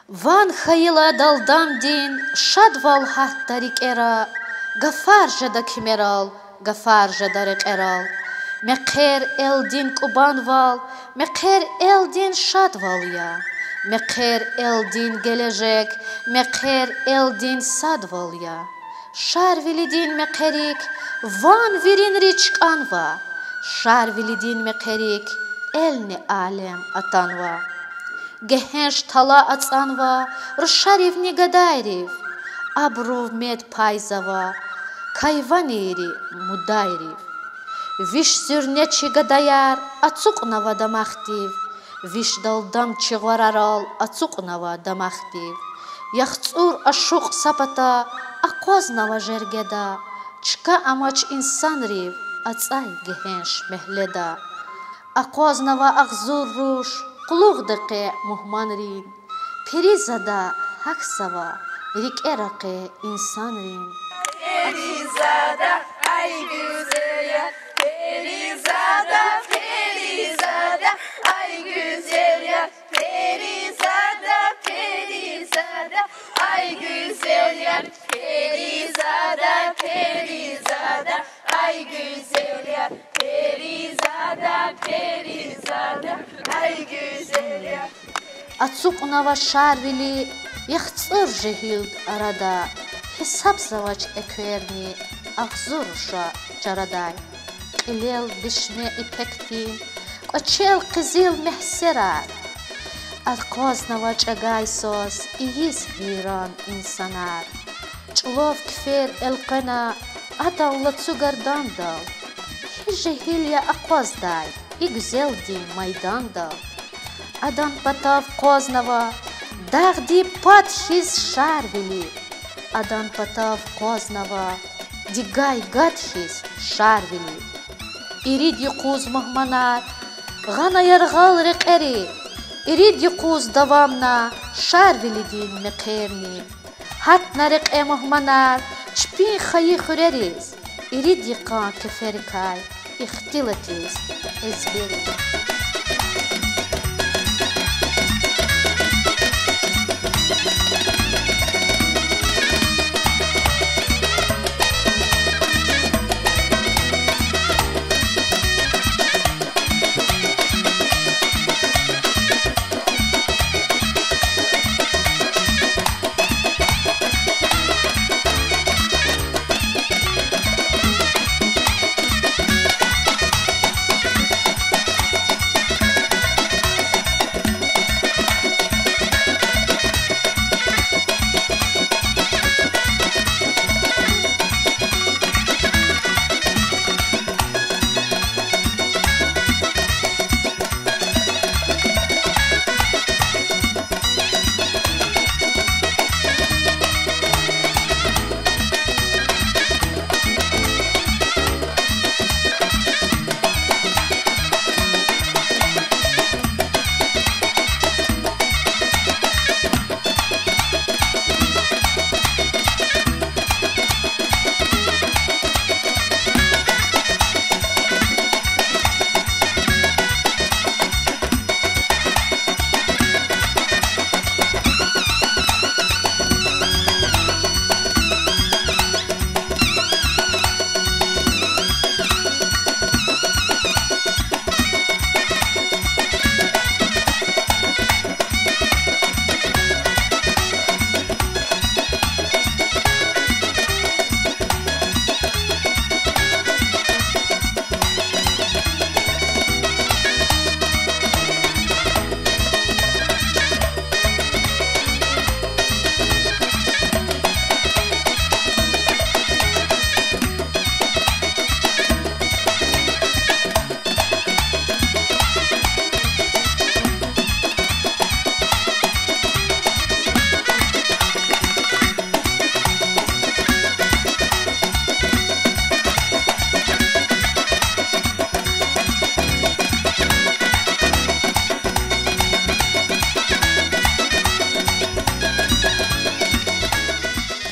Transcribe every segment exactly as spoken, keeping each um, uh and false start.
Ван хьайила далдамдин шадвал гьатда рикӀера, гафар жеда кимерал, гафар жеда рекьерал. Мехъер элдин кӀубанвал, мехъер элдин шадвал я, мехъер элдин гележег, мехъер элдин садвал я. Шарвилидин мехъерик ван виринри чкӀанва, Шарвилидин мехъерик элни алем атанва. Гегьенш тала ацӀанва рушаривни гадайрив, абурув мед пайзава кайванийри мудайрив. Виш зуьрнечи гадаяр ацукьнава дамахдив, виш далдамчи гъварарал ацукьнава дамахдив. ЯхцӀур ашукь са пата акъвазнава жергеда, чка амач инсанрив ацӀай гегьенш мегьледа. Акъвазнава агъзур руш, кьулугъда къе мугьманрин, Перизада, гьахьзава рикӀера къе инсанрин. Перизада, ай гуьзел яр, Перизада, Перизада, ай гуьзел яр, Перизада, Перизада, ай гуьзел яр, Перизада, Перизада, ай гуьзел яр, Перизада, Перизада, ай гуьзел яр. Ацукьнава Шарвили яхцӀур жегьилд арада, гьисабзавач экверни агъзур руша чарадай. Кьилел дишме ипекдин, кӀвачел къизил мегьсерар. Акъвазнава чӀагай свас ийиз гьейран инсанар. ЧӀулав кифер элкъвена адан лацу гардандал. Гьи жегьил я акъваздай и гуьзелдин майдандал? Адан патав къвазнава дагъдин пад хьиз Шарвили, адан патав къвазнава дигай гад хьиз Шарвили. Ирид юкъуз мугьманар гъана яргъал рекьери, ирид юкъуз давамна Шарвилидин мехъерни. Гьатна рекье мугьманар чпин хайи хуьрериз, ирид йикъан кеферикай ихтилатиз эзбериз.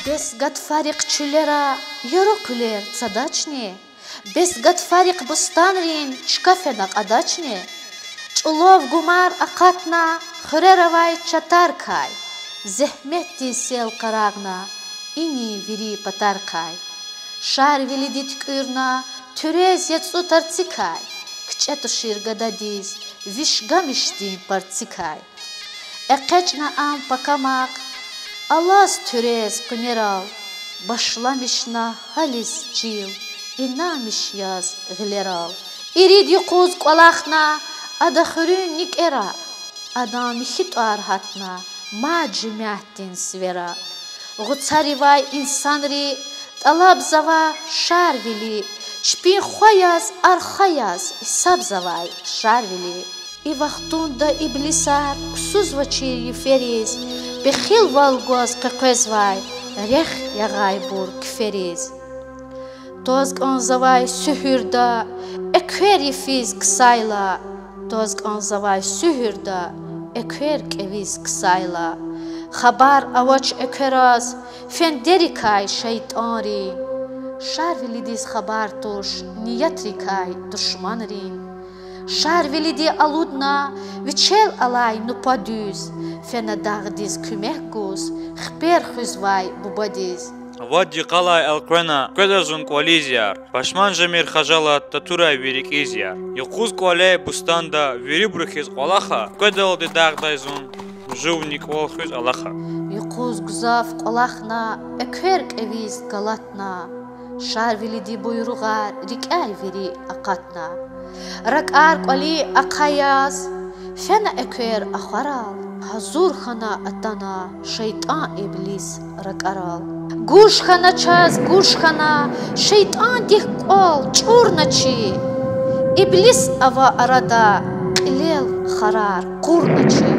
Бес гатфарихъ чуьлера яру къуьлер цадачни? Бес гатфарихъ бустанрин чка фена кьадачни? ЧӀулав гумар акъатна хуьрера авай чатарикай, Зегьметдин сел къарагъна, инин вири патарихъай. Шарвилиди туькӀуьрна, туьрез яцӀу тарцикай, кичӀе тушир гададиз, виш гамишдин парцикай. ЭкъечӀна ам пакамахъ, алаз туьрез къуьнерал, башламишна гьализ чил, инанмиш яз гъилерал. Ирид юкъуз кӀвалахна, ада хуьруьн никӀера, адан михьи тӀвар гьатна мад жемятдин сивера. Гъуцаривай инсанри тӀалабзава Шарвили, чпин хва яз, арха яз гьисабзавай Шарвили. И вахтунда иблисар ксузвачир йифериз, пехилвал гваз къекъвезвай рехъ ягъайбур кифериз. Тваз кӀанзавай суьгьуьрда эквер йифиз ксайла, тваз кӀанзавай суьгьуьрда эквер кӀевиз ксайла. Хабар авач эквераз фендерикай шейтӀанрин. Шарвилидиз хабар туш ниятрикай душманрин. Шарвилиди алудна вичел алай нупа дуьз, фена дагъдиз куьмек гуз, хипер хуьзвай бубадиз. Вад йикъалай элкъвена, къведа зун кӀвализ, яр, пашман жемир хажалат татурай ви рикӀиз, яр. Юкъуз кӀвале бустанда вирибуру хьиз кӀвалаха, къведалди дагъдай зун жувни кӀвал хуьз алаха. Юкъуз гзаф кӀвалахна, эквер кӀевиз галатна, Шарвилиди буйругъар рикӀяй вири акъатна. РакӀар кӀвалин ахъа яз, фена эквер ахварал, гьазур хьана атана шейтӀан иблис ракӀарал. Гуж хьана чаз, гуж хьана, шейтӀандихъ кӀвал чӀурна чи. Иблис ава арада, кьилел харар къурна чи.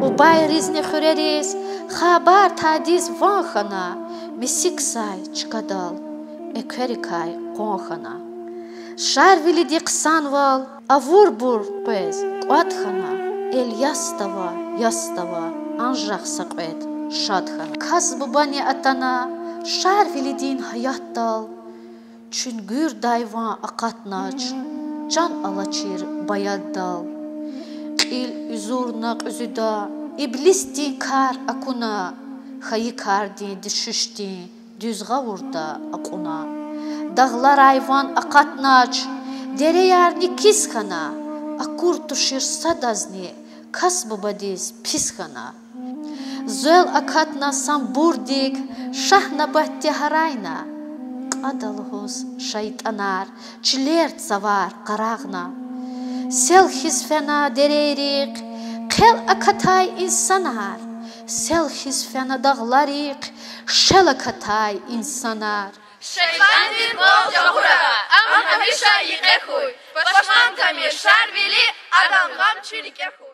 Убайризни хуьрериз хабар тадиз ван хьана, месиксай чкадал экверикай къван хьана. Шарвилиди хъсанвал авурбур къвез кӀватӀ хьана, эл ястава, ястава, анжах са кьвед шад хьана. Кас бубани атана Шарвилидин гьаятдал, чуьнгуьрдай ван акъатнач, чан алачир баяддал. Кьил уьзуьрна кьуьзуьда, иблисдин кар акуна, хьайи кардин дуьшуьшдин дуьз гъавурда акьуна. Дагъларай ван акъатнач, дереярни кис хьана, акур тушир садазни, кас бубадиз пис хьана. Зел акатна самбурдик, Шагьнабатди гьарайна. Кьада лугьуз шейтӀанар, чилер цавар къарагъна. Сел хьиз фена дерейрихъ хъел акатай инсанар, сел хьиз фена дагъларихъ шел акатай инсанар. ШейтӀандин бал жагъура, ам гьамиша йикъе хьуй, пашман тамир Шарвили, адан гъам чи рикӀе хьуй.